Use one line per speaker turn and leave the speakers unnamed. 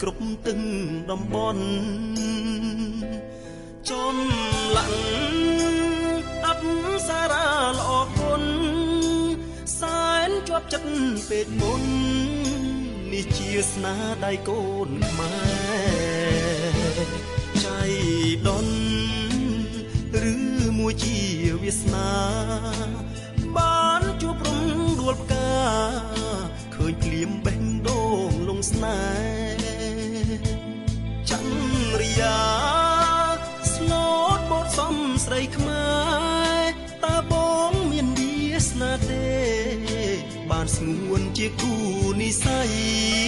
គ្រប់ទឹងតំបន់ ចំលាក់អប្សរាល្អគុណសែនជាប់ចិត្តពេកមុន នេះជាស្នាដៃកូនខ្មែរ ចៃដនឬមួយជាវាសនា បានជួបរំដួលផ្កា ឃើញភ្លាមបេះដូងលងស្នេហ៍ ចន្រិយាស្លូតបតសំស្រីខ្មែរ តើបងមានវាសនាទេ បានស្ងួនជាគូនិស័យ?